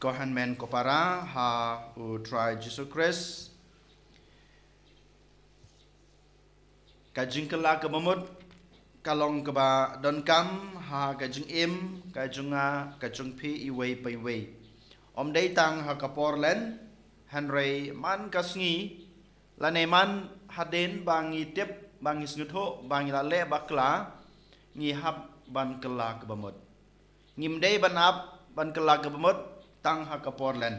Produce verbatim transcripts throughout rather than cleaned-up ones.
Ko hynmen ko para ha U Trai Jisu Khrist. Ka jingkylla kaba mut ka long kaba donkam ha ka jingim ka jong nga, ka jong phi iwei pa iwei. Ym dei tang ha ka por len, hynrei man ka sngi, lane man hadien ba ngi tip, ba ngi sngewthuh ba ngi la leh bakla, ngi hap ban kylla kaba mut. Ngim dei ban ap ban kylla kaba mut tang ha ka por len.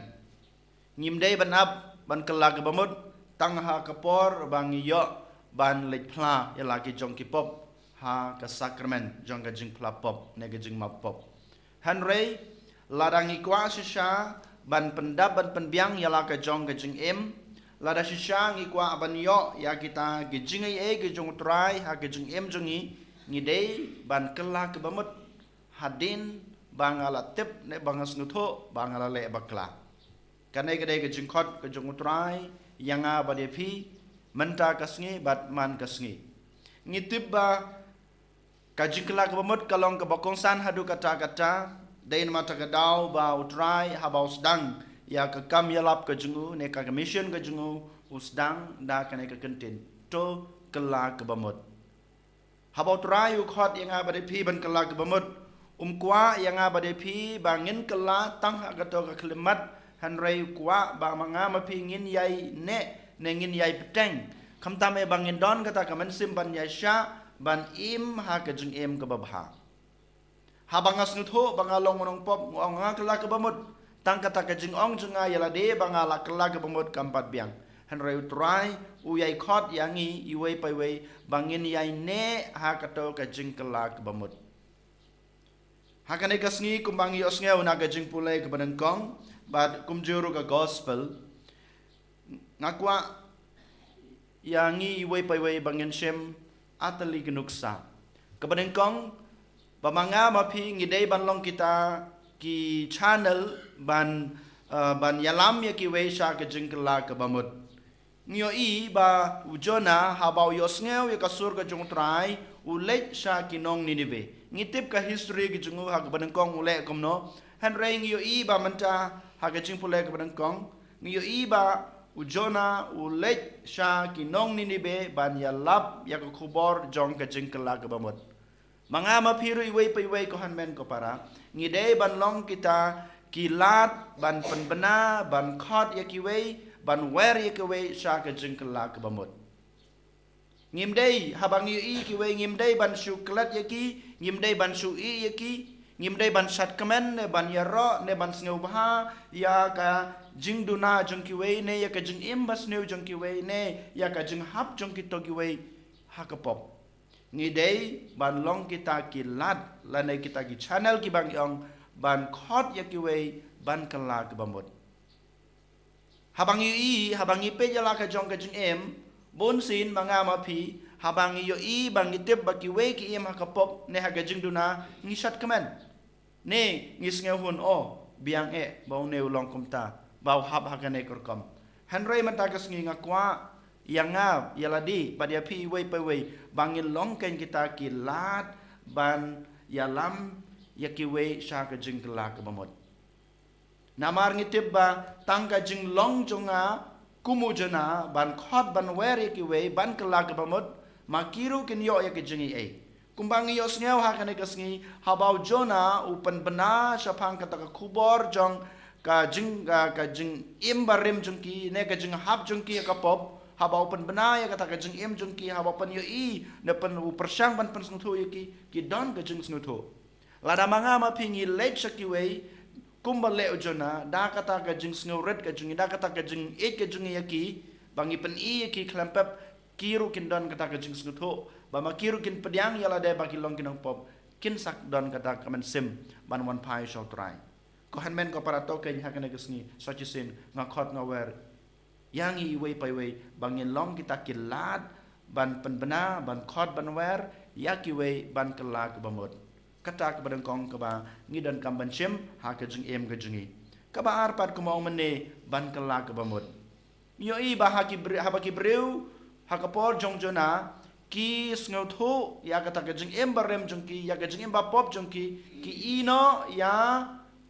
Ngim dei ban ap ban kylla kaba mut tang ha ka por ba ngi ïoh ban leit phla ïa la ki jong ki pop ha ka sakramen jong ka jingphla pop ne ka jingmap pop. Hynrei lada ngi kwah shisha ban pyndap ban pynbiang ïa la ka jong ka jingim, lada shisha ngi kwah ban ïoh ïa kita ki jingaiei ki jong U Trai ha ka jingim jong ngi, ngi dei ban kylla kaba mut hadien ba nga la tip ne ba nga sngewthuh ba nga la leh bakla. Kane ka dei ka jingkhot ka jong U Trai ïa nga bad ïa phi mynta ka sngi bad man ka sngi. Ngi tip ba ka jingkylla kaba mut ka long kaba kongsan haduh katta katta. Dei namar kata ka daw ba U Trai haba u sdang ïa ka kam ïalap ka jong u ne ka mission ka jong u, u sdang da kane ka kyntien, to kylla kaba mut. Haba U Trai u khot ïa nga bad ïa phi ban kylla kaba mut, um kwah ïa nga bad ïa phi ba ngin kylla tang ha kato ka khyllipmat, hynrei u kwah ba ma nga ma phi ngin ïai neh ne ngin ïai bteng. Khamtam eh ba ngin don kata ka mynsiem ban ïaishah ban im ha ka jingim kaba bha. Haba nga sngewthuh ba nga long u nongpop, nga ong nga kylla kaba mut. Tang kata ka jingong jong nga ïa lade ba nga la kylla kaba mut kam pat biang. Hynrei U Trai u ïai khot ïa ngi iwei pa iwei ba ngin ïai neh ha kato ka jingkylla kaba mut. Ha kane ka sngi kumba ngi ïohsngew na ka jingpule kaba nyngkong bad kumjuh ruh ka gospel, nga kwah ïa ngi iwei pa iwei ba ngin shim artylli ki nuksa. Kaba nyngkong, ba ma nga ma phi ngi dei ban long kita ki channel ban, eh, ban ïalam ïa kiwei sha ka jingkylla kaba mut. Ngi ïohi ba u Jonah haba u ïohsngew ïa ka sur ka jong U Trai, u leit sha ki nong Ninibe. Ngi tip ka history ka jong u ha kaba nyngkong u leh kumno. Hynrei ngi ïohi ba mynta ha ka jingpule kaba nyngkong, ngi ïohi ba u Jonah u leit sha ki nong Ninibe ban ïalap ïa ka khubor jong ka jingkylla kaba mut. Ma nga ma phi ruh iwei pa iwei, ko hynmen ko para, ngi dei ban long kita ki lad ban pynbna, ban khot ïa kiwei, ban wer ïa kiwei sha ka jingkylla kaba mut. Ngim dei, haba ngi ïohi kiwei, ngim dei ban shu klet ïa ki, ngim dei ban shu ïeh ïa ki, ngim dei ban shad kmen ne ban ïaroh ne ban sngewbha ïa ka jingduna jong kiwei ne ïa ka jingim basniew jong kiwei ne ïa ka jinghap jong kito kiwei ha ka pop. Ngi dei ban long kita ki lad lane kita ki channel kiba ngi ong ban khot ïa kiwei ban kylla kaba mut. Haba ngi ïohi, haba ngi peit ïa la ka jong ka jingim, bunsien ma nga ma phi, haba ngi ïohi ba ngi tip ba kiwei ki im ha ka pop ne ha ka jingduna, ngi shad kmen. Ne ngi sngewhun, o, biang eh ba une u long kumta, ba u hap ha kane ka rukom. Hynrei mynta ka sngi nga kwah ïa nga ïa lade bad ïa phi iwei pa iwei ba ngin long kein kita ki lad ban ïalam ïa kiwei sha ka jingkylla kaba mut. Namar ngi tip ba tang ka jinglong jong nga kum u Jonah ban khot ban wer ïa kiwei ban kylla kaba mut, ma ki ruh kin ïoh ïa ka jingaiei. Kumba ngi ïohsngew ha kane ka sngi, haba u Jonah u pynbna shaphang kata ka khubor jong ka jing, ka, ka jingim barim jong ki ne ka jinghap jong ki ha ka pop, haba u pynbna ïa kata ka jingim jong ki, haba u pynïohi ne pyn, u pyrshang ban pynsngewthuh ïa ki, ki don ka jingsngewthuh. Lada ma nga ma phi ngi leit sha kiwei kumba leh u Jonah, da kata ka jingsngewrit ka jong ngi, da kata ka jingïeit ka jong ngi ïa ki, ba ngi pyni ïa ki khlem pep, ki ruh kin don kata ka jingsngewthuh ba ma ki ruh kin pdiang ïa lade ba ki long ki nongpop, kin sa don kata ka mynsiem ban wan phai sha u Trai. Ko hynmen ko para, to kein ha kane ka sngi, sa shisien nga khot nga wer ïa ngi iwei pa iwei ba ngin long kita ki lad ban pynbna, ban khot ban wer ïa kiwei ban kylla kaba mut. Kata kaba nyngkong kaba ngi donkam ban shim ha ka jingim ka jong ngi. Kaba ar pat, kumba ong mynne, ban kylla kaba mut. Ngi ïohi ba ha ki bre-, haba ki briew ha ka por jong Jonah ki sngewthuh ïa kata ka jingim barim jong ki, ïa ka jingim bapop jong ki, ki ïehnoh ïa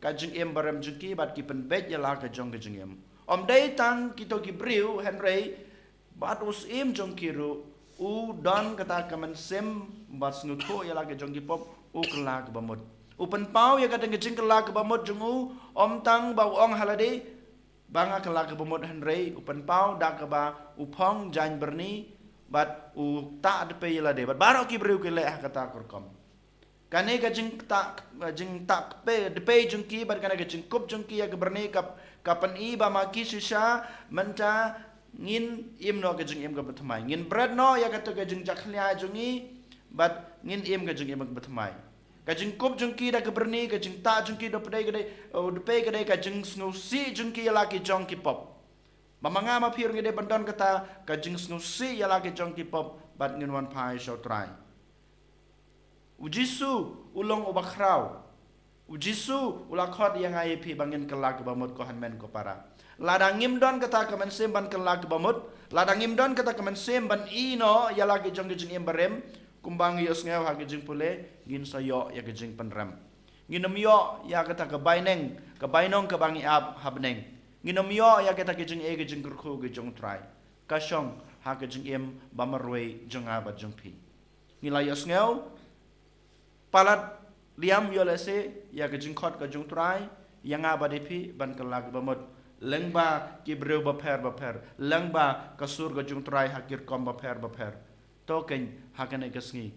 ka jingim barim jong ki bad ki pynbeit ïa la ka jong ka jingim. Ym dei tang kito ki briew hynrei bad u Syiem jong ki ruh u don kata ka mynsiem bad sngewthuh ïa la ka jong ki pop, u kylla kaba mut. U pynpaw ïa kata ka jingkylla kaba mut jong u, ym tang ba u ong ha lade ba nga kylla kaba mut hynrei u pynpaw da kaba u phong jaiñ byrni bad u tah dpei ïa lade. Bad baroh ki briew ki leh ha kata ka rukom. Kane ka jingtah, jingtah kpe, dpei jong ki bad kane ka jingkup jong ki ïa ka byrni ka, ka pyni ba ma ki shisha mynta ngin im noh ka jingim kaba thymmai. Ngin bret noh ïa kata ka jingjakhlia jong ngi bad ngin im ka jingim kaba thymmai. Ka jingkup jong ki da ka byrni, ka jingtah jong ki da pdei ka dei, uh, dpei ka dei ka jingsngewsih jong ki ïa la ki jong ki pop. Ba ma nga ma phi ruh ngi dei ban don kata ka jingsngewsih ïa la ki jong ki pop bad ngin wan phai sha u Trai. U Jisu u long uba khraw. U Jisu u la khot ïa nga ïa phi ba ngin kylla kaba mut, ko hynmen ko para. Lada ngim don kata ka mynsiem ban kylla kaba mut, lada ngim don kata ka mynsiem ban ïeh noh ïa la ki jong ki jingim barim, kumba ngi ïohsngew ha ki jingpule, ngin sa ïoh ïa ki jingpynrem. Ngin ym ïoh ïa kata ka baineng, ka bainong kaba ngi ap ha bneng. Ngin ym ïoh ïa kata ki jingeh, ki jingkyrkhu ki jong u Trai. Ka shong ha ka jingim ba marwei jong nga bad jong phi. Ngi la ïohsngew palat liam ïoh lehse ïa ka jingkhot ka jong u Trai ïa nga bad ïa phi ban kylla kaba mut lyngba ki briew bapher bapher, lyngba ka sur ka jong u Trai ha ki rukom bapher bapher. To keiñ ha kane ka sngi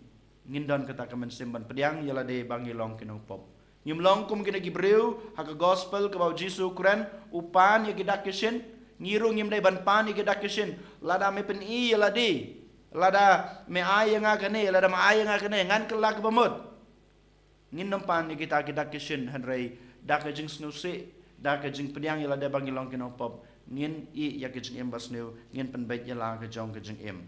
ngin don kata ka mynsiem ban pdiang ïa lade ba ngi long ki nongpop. Ngim long kum kine ki briew ha ka gospel kaba u Jisu u kren, u pan ïa ki dak ki shin. Ngi ruh ngim dei ban pan ïa ki dak ki shin. Lada me pyni ïa lade, lada me ai ïa nga kane, lada me ai ïa nga kane, ngan kylla kaba mut. Ngin ym pan ïa kita ki dak ki shin, hynrei da ka jingsngewsih, da ka jingpdiang ïa lade ba ngi long ki nongpop, ngin ïeh ïa ka jingim basniew, ngin pynbeit ïa la ka jong ka jingim.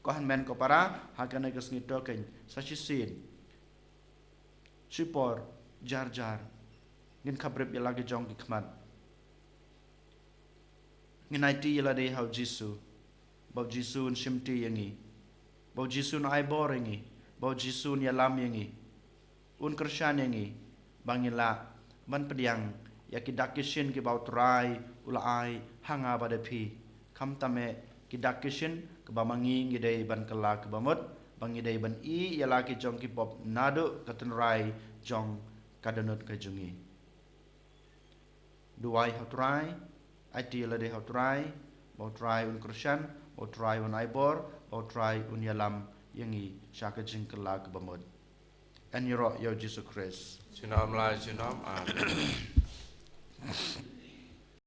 Ko hynmen ko para, ha kane ka sngi to keiñ, sa shisien, shipor, jar jar, ngin khaprip ïa la ka jong ki khmat. Ngin aiti ïa lade ha u Jisu, ba u Jisu un shimti ïa ngi, ba u Jisu un ai bor ïa ngi, ba u Jisu un ïalam ïa ngi, un kyrshan ïa ngi ba ngin lah ban pdiang ïa ki dak ki shin kiba u Trai u la ai ha nga bad ha phi. Khamtam eh ki dak ki shin kiba ma ngi ngi dei ban kylla kaba mut, ba ngi dei ban ïeh ïa la ki jong ki pop naduh ka tynrai jong ka dohnud ka jong ngi. Duwai ha u Trai, aiti ïa lade ha u Trai, ba u Trai un kyrshan, ba u Trai un ai bor, ba u Trai un ïalam ïa ngi sha ka jingkylla kaba mut. Yn ïaroh ïa u Jisu Khrist. Junom la junom. Amen.